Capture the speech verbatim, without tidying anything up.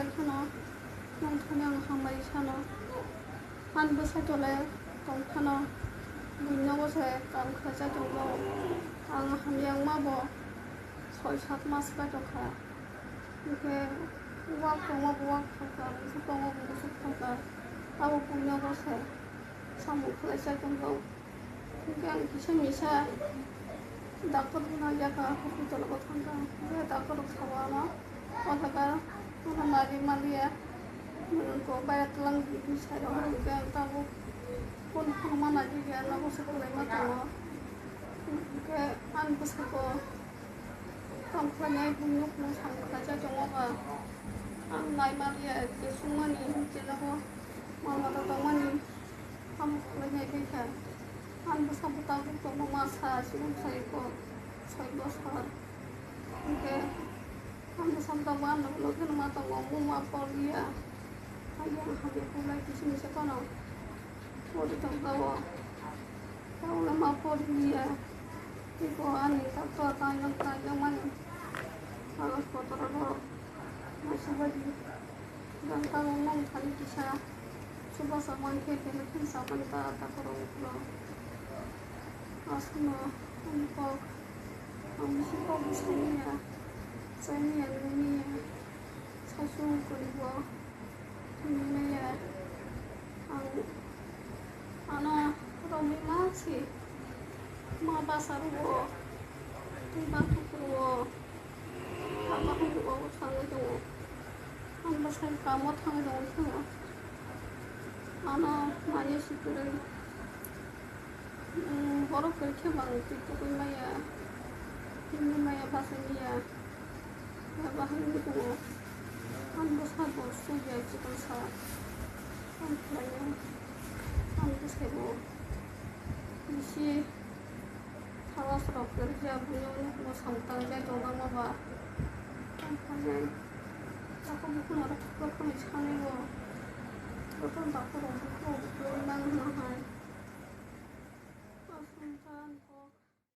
Phano nongthani ang hambai sano. Ani bwsai tole tongphano buino bwsai kam khlaijak tongo. Ang hamyangma bo soi sat mas bai tongkha. Hinkhe wak tongma bo wak thangkha, musuk tongma bo musuk thangkha. Abo buino bwsai samung khlaijak tongo. Hinkhe ang kisa misa doctor bo naijak kha, hospital o thangkha. Hinkhe doctor rok sao ano, o jaga ano naiwi manliya. Nwng kok bai twlang di hinwi sai rok, hinkhe ang tabuk phone phano ma naijak ya, nogo se kwlaima tongo. Hinkhe ani bwsai bo tong khlainai buino phano samung khlaijak tongo ba. Ang nai manliya, je sungmani, je nogo mal mata tongmani. Tamo khlainai khe kha. Ang bwsa bwtang tabuk tongo masa chikon sai ko soi bosor. Hinkhe ang bwsa bwtang bo ano logi no ma tongo, mung ma porliya. Hai ang hamya khe lai kisi misa phano pori tongkha o. Tabuk ma porliya. Tei bo ani doctor tang yang tang yang mani kagoj potro rok naisubadi. Jang tabuk nongthani kisa chubachu mankhe belai kheno chamani ta ta kwrwng ulo. Aswkno ani kok ang bisi kok bwsai manya, chai manya, nui manya, saichung kwrwi bo nui manya. Ang ano romwi ma se ma basa rwo, tei ma thuk rwo. Ang bahai rwgo thangwi tongo. Ang bwsai kamo thangwi tongo. Ano manya si kwrwi. Borok kwrwi khe bang twi tugwi maya. Tini maya bachai maya. Bahai wngwi tongo. Ang bwsa bo sugya chikon sa. Ang khlainai. Ang bwsai bo bisi. Hawa srok kwrwkya buino nukhungo samung tangjak tongnangma ba. Tamo khainai. Takhuk bukhuk norok khukor khwnwi sanwi bo. Jotono takhuk rok bukhuk rok bukhuk rok nang hwnna hai.